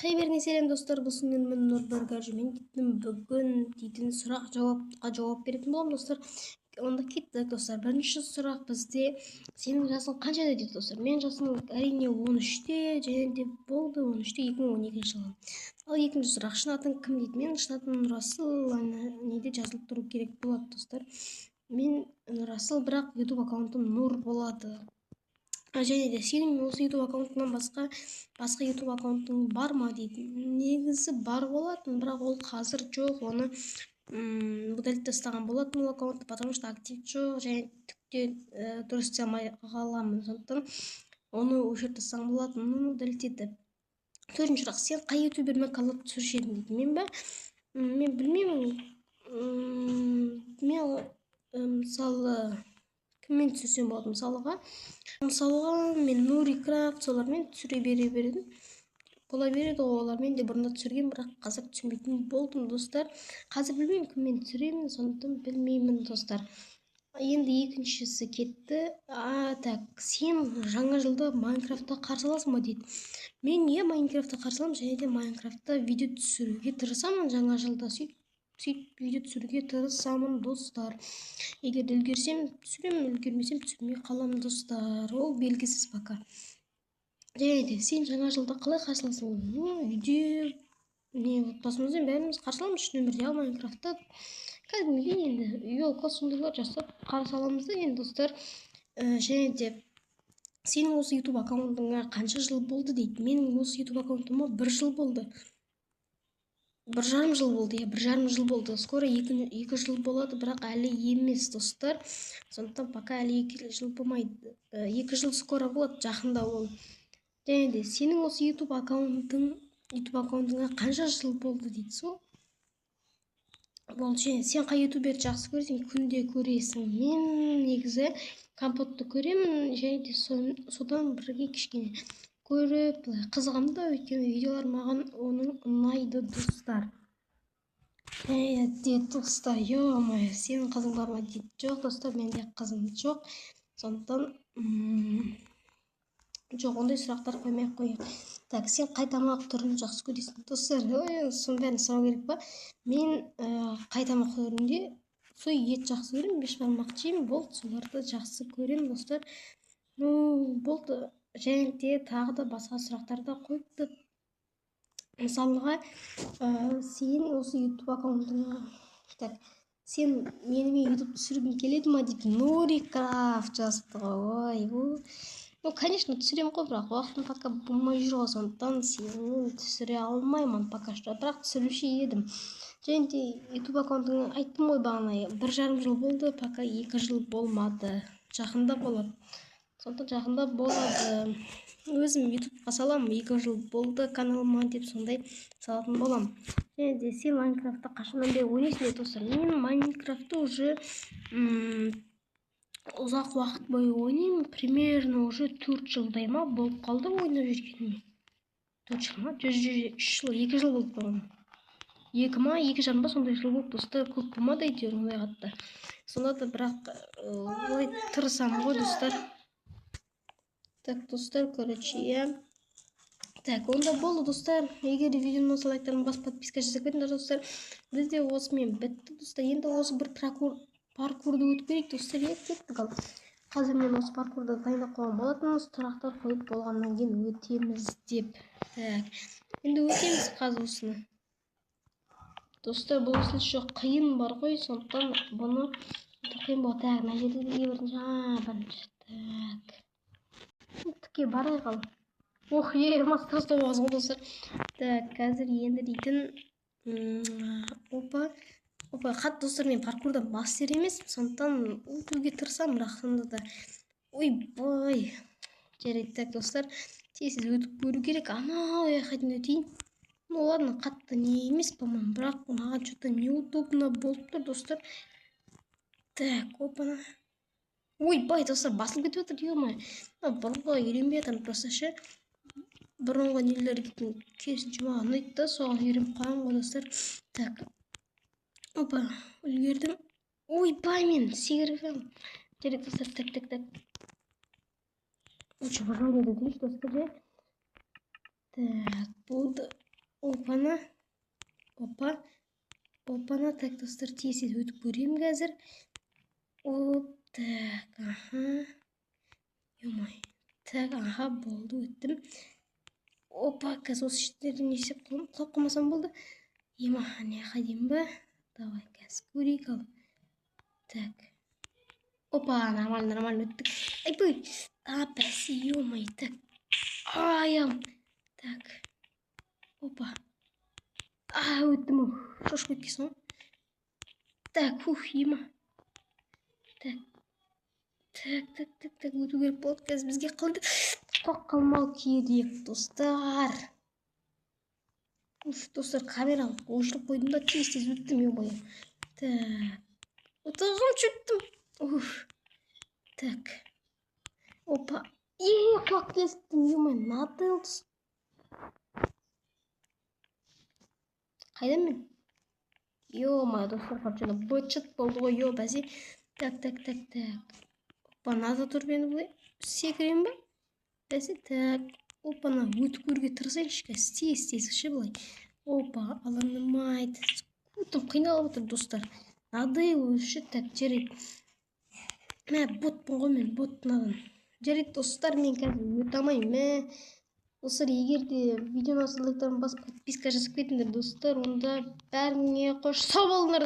Хей, бәріңе сәлем, достар! Бұл сендермен Нұрберген. Мен дейтін бүгін дейтін сұрақ жауапқа жауап беретін боламын, достар. Онда кеттік, достар. Бірінші сұрақ бізде: сенің жасың қаншада дейді, достар. Менің жасым, әрине, 13-те және де болды, 13-те, 2012 жылы. Ал екінші сұрақ: шын атың кім дейді. Менің шын атым Нұрасыл. Ана неде жазылып тұру керек болады, достар. Мен Нұрасыл, бірақ Ютуб аккаунтым Нұр болады. Және де сенің осы Ютуб аккаунтыңнан басқа Ютуб аккаунтың бар ма дейді. Негізі бар болатын, бірақ ол қазір жоқ. Оны удалить тастаған болатын ол аккаунтты, потому что актив жоқ және түк те дұрыс істей алмай қаламын. Сондықтан оны өшіріп тастаған болатын, удалить етіп. Төртінші сұрақ: сен қай ютубермен коллаб түсіруші едің дейді. Мен ба? Мен білмеймін. Мен мысалы, кіммен түсірсем болады? Мысалға, мен Нури Крафт, солармен түсіре бере бередім, бола береді ғой. Олармен де бұрында түсірген, бірақ қазір түсірмейтін болдым, достар. Қазір білмеймін, кіммен түсіремін, сондықтан білмеймін, достар. Енді екіншісі кетті. А, так, сен жаңа жылды Майнкрафтта қарсы аласың ба дейді. Мен, иә, Майнкрафтта қарсы аламын және де Майнкрафтта видео түсіруге тырысамын. Жаңа жылда сөйтіп видео түсіруге тырысамын, достар. Егер де үлгерсем, түсіремін, үлгермесем, түсірмей қаламын, достар, ол белгісіз пока. Және де сен жаңа жылды қалай қарсы аласың? Ну, үйде не, отбасымызбен бәріміз қарсы аламыз шын өмірде. Ал Майнкрафтта кәдімгідей енді елка, сондайлар жасап қарсы аламыз да енді, достар. Және де сенің осы Ютуб аккаунтыңа қанша жыл болды дейді. Менің осы Ютуб аккаунтыма бір жыл болды, 1,5 жыл болды, иә, 1,5 жыл болды. Скоро 2 жыл болады, бірақ әлі емес, достар. Сондықтан пока әлі 2 жыл болмайды. 2 жыл скоро болады, жақында ол. Және де сенің осы Ютуб аккаунтыңа қанша жыл болды дейді. Сол болды. Және сен қай ютуберді жақсы көресің, күнде көресің? Мен негізі Компотты көремін және де содан бірге кішкене көріп, былай қызығамын да, өйткені видеолар маған оның ұнайды, достар. Және де, достар, ё-моё, сенің қызың бар ма дейді. Жоқ, достар, менде қызым жоқ, сондықтан жоқ, ондай сұрақтар қоймай ақ қояйық. Так, сен қай тамақ түрін жақсы көресің? Достар, ой, соның бәрін сұрау керек па? Мен қай тамақ түрінде? Сол ет жақсы көремін, бешбармақ жеймін, болды, соларды жақсы көремін, достар. Ну, болды. Және де тағы да басқа сұрақтар да қойыпты. Мысалға, сен осы Ютуб аккаунтыңа, так, сен менімен Ютуб түсіргің келеді ма дейді. Нури Крафт жазыпты ғой. Ой, ну, конечно, түсіремін ғой, бірақ уақытым пока болмай жүр ғой, сондықтан сенімен түсіре алмаймын пока что, бірақ түсіруші едім. Және де Ютуб аккаунтыңа айттым ғой бағана, 1,5 жыл болды, пока 2 жыл болмады, жақында болады. Сондықтан жақында болады. Өзім Ютубқа саламын, 2 жыл болды каналыма деп, сондай салатын боламын. Және де сен Майнкрафтты қашаннан бері ойнайсың дейді, достар. Мен Майнкрафтты уже ұзақ уақыт бойы ойнаймын, примерно уже 4 жылдай ма болып қалды ойнап жүргеніме. 4 жыл ма, жүз 3 жыл, 2 жыл болды, по-моему, 2 ма, 2,5 ба, сондай жыл болды, достар. Көп болмады әйтеуір ондай қатты. Сонда да, бірақ олай тырысамын ғой, достар. Так, достар, короче, иә. Так, онда болды, достар. Егер де видеоны ұнаса, лайктарын басып, подписка жасап кетіңдер, достар. Бізде осымен бітті, достар. Енді осы бір паркурды өтіп көрейік, достар, иә. Кеттік. Ал қазір мен осы паркурды дайындап қойған болатынмын, сұрақтар қойып болғаннан кейін өтеміз деп. Так, енді өтеміз қазір осыны, достар. Бұл еще қиын бар ғой, сондықтан бұны өте қиын болады. Так, мына жерде неге бірінші? А, бірінші. Так, тіке барайық. Ал, ох, е, мастер болғансың ғой, достар. Так, қазір енді дейтін, опа, опа, қатты, достар. Мен паркурда мастер емеспін, сондықтан өтуге тырысамын, бірақ сонда да, ойбай. Жарайды, так, достар, тез тез өтіп көру керек. Анау жаққа дейін өтейін. Ну ладно, қатты не емес, по-моему, бірақ маған что-то неудобно болып тұр, достар. Так, опана, ойбай, достар, басылып кетіп жатыр, ё-моё. Бұрынғы үйренбей жатырмын просто ше. Бұрынғы нелер керісінше маған ұнайды да, соған үйреніп қалғанмын ғой, достар. Так, опа, үлгердім. Ойбай, мен секіріп. Жарайды, достар. Так, так, так, лучше выживание өтейінші, достар, иә. Так, болды. Опана, опа, опана. Так, достар, тез тез өтіп көремін қазір. Оп, так, аха, ё. Так, аха, болды, өттім. Опа, қазір осы жерде не істеп құлап қалмасам болды. Ема, ана жаққа дейін ба? Давай, қазір көрейік. Ал, так, опа, нормально, нормально, өттік. Айбай, а, бәсе, ё. Так, аяғым. Так, опа, а, өттім ау, шошып кеткенсің ғой. Так, фух, ема. Так, так, так, так, так, өту керек болады қазір бізге. Қалды құлап қалмау керек, достар. Уф, достар, камераны өшіріп қойдым да, тез тез өттім, ё. Так, отырғым өттім. Уф, так, опа, е, құлап кеттім, ё, надоел. Қайда мен? Ё-моё, достар, короче, быт болды ғой, ё, бәсе. Так, так, так, так, опа, мынада тұрып енді былай секіремін ба, бәсе? Так, опа, мына өтіп көруге тырысайыншы қазір тез тез ше, былай. Опа, алаңдамайды, тым қиналып отыр, достар, надоел уже. Так, жарайды, мә, ботпын ғой мен, бот мынадан. Жарайды, достар, мен қазір өте алмаймын, мә. Достар, егер де видеоны лайктарын басып, подписка жасап кетіңдер, достар. Онда бәріңе қош, сау болыңдар.